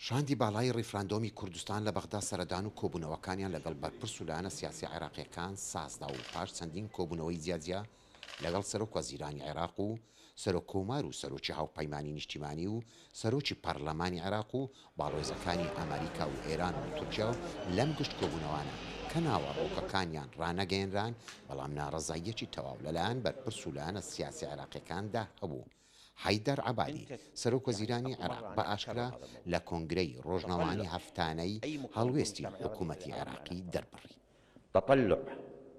شاندی باڵای ڕیفراندۆمی کوردستان لە بەغدا سەردان و کۆبوونەوەکانیان لەگەڵ بەرپرس و لایەنە سیاسیە عێراقیەکان سازدا و پاش چەندین کۆبوونەوەی جیاجیا لەگەڵ سەرۆک وەزیرانی عێراق و سەرۆک کۆمار و سەرۆکی هاوپەیمانی نیشتیمانی و سەرۆکی پەرلەمانی عێراق و باڵۆێزەکانی ئەمریکا و ئێران و تورکیا و لەم گشت کۆبوونەوانە کە ناوەڕۆکەکانیان ڕانەگەیەنران بەڵام ناڕەزاییەکی تەواو لەلایەن بەرپرس و لایەنە سیاسیە عێراقیەکاندا هەبوو. حەیدەر عەبادی، سەرۆک وەزیرانی عێراق بە ئاشکرا لە کۆنگرەی ڕۆژنامەوانی هەفتانەی هەڵوێستی حکوومەتی عێراقی دەربڕی. تطلع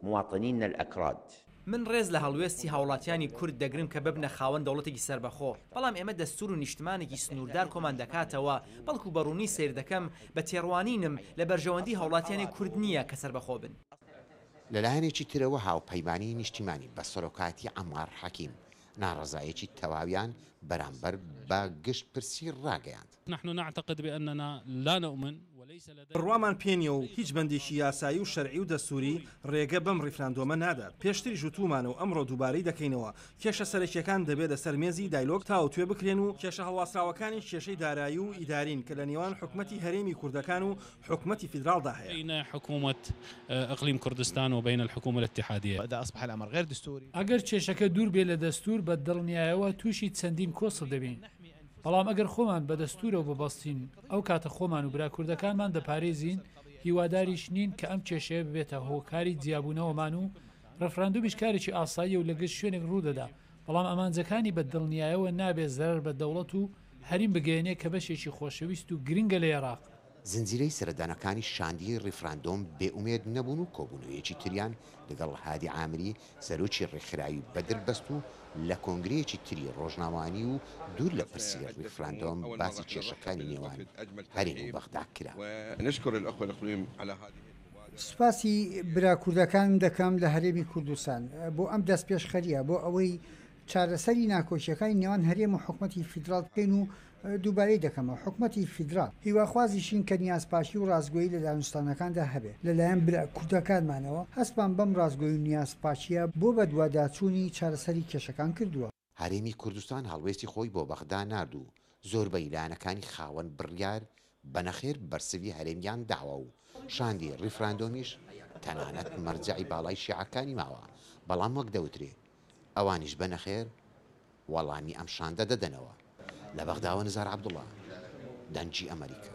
مواطنينا الأكراد. من ڕێز لە هەڵوێستی هاوڵاتیانی کورد دەگرم کە ببنە خاوەن دەوڵەتێکی سەربەخۆ، بەڵام ئێمە دەستوور و نیشتمانێکی سنووردار کۆمان دەکاتەوە، بەڵکو بە ڕوونی سەیر دەکەم، بە تێڕوانینم، لە بەرژەوەندی هاوڵاتیانی کورد نییە کە سەربەخۆ بن. لەلایەنێکی ترەوە هاوپەیمانیی نیشتیمانی بە سەرۆکایەتی عەمار حەکیم ناڕەزایەکی تەواویان بەرامبەر بە گشتپرسی ڕاگەیاند. نحن نعتقد باننا لا نومن وليس لدينا. بڕوامان پێ نییە و هیچ بەندێکی یاسایی و شەرعی و دەستووری رێگە بەم ریفراندۆمە نادات. پێشتریش وتوومانە و ئەمڕۆ دووبارەی دەکەینەوە، کێشە سەرەکییەکان دەبێ لەسەر مێزی دایلۆگ تاوتوێ بکرێن و کێشە هەڵواسراوەکانیش کێشەی دارایی و ئیدارین کە لە نێوان حکومەتی هەرێمی کوردەکان و حکومەتی فیدراڵدا هەیە. بین حکومە اقلیم کردستان و بین الحکومە الاتحادیە. اذا اصبح الامر غیر دستوری. ئەگەر کێشەکە دوور بێ لە دەستوور بە دڵنیایەوە تووشی چەندین کۆسپ دەبین، بەڵام ئەگەر خۆمان بە دەستوورەوە ببەستین ئەو کاتە خۆمان و برا کوردەکانمان دەپارێزین، هیواداریش نین کە ئەم کێشەیە ببێتە هۆکاری جیابوونەوەمان و ڕفراندومیش کارێکی ئاساییە و لە گشت شوێنێک ڕوودەدا، بەڵام ئامانجەکانی بە دڵنیایەوە نابێ زەرەر بە دەوڵەت و هەریم بگەیەنێ کە بەشێکی خۆشەویست و گرنگە لە ئێراق. زنجیرەی سەردانەکانی شاندی ڕیفراندۆم بێ ئومێد نەبوون و کۆبوونەوەیەکی تریان لەگەڵ هادی عامری سەرۆکی ڕێکخراوی بەدر بەست و لە کۆنگرەیەکی تری ڕۆژنامەوانی و دوور لە پرسی ڕیفراندۆم باسی کێشەکانی نێوان هەرێم و بەغدا کرا. سوپاسی برا کوردەکانم دەکەم لە هەرێمی کوردستان بۆ ئەم دەستپێشخەرییە بۆ ئەوەی چارەسەری ناکۆکییەکانی نێوان هەرێم و حکومەتی فیدراڵ بکەین و دووبارەی دەکەمەوە حکومەتی فیدراڵ هیواخوازیشین کە نیازپاکی و ڕاستگۆیی لە دانوستانەکاندا هەبێت لەلایەن برا کوردەکانمانەوە هەستمان بەم ڕاستگۆیی و نیازپاکییە بۆ بەدواداچوونی چارەسەری کێشەکان کردووە. هەرێمی کوردستان هەڵوێستی خۆی بۆ بەغدا نارد و زۆربەی لایەنەکانی خاوەن بڕیار بە نەخێر بەرسڤی هەرێمیان داوە و شاندی ڕیفراندۆمیش تەنانەت مەرجەعی باڵای شیعەکانی ماوە، بەڵام وەک دەوترێ ئەوانیش بە نەخێر وەڵامی ئەم شاندە دەدەنەوە. لە بەغداوە نزار عەبدوڵا، دەنگی ئەمەریکا.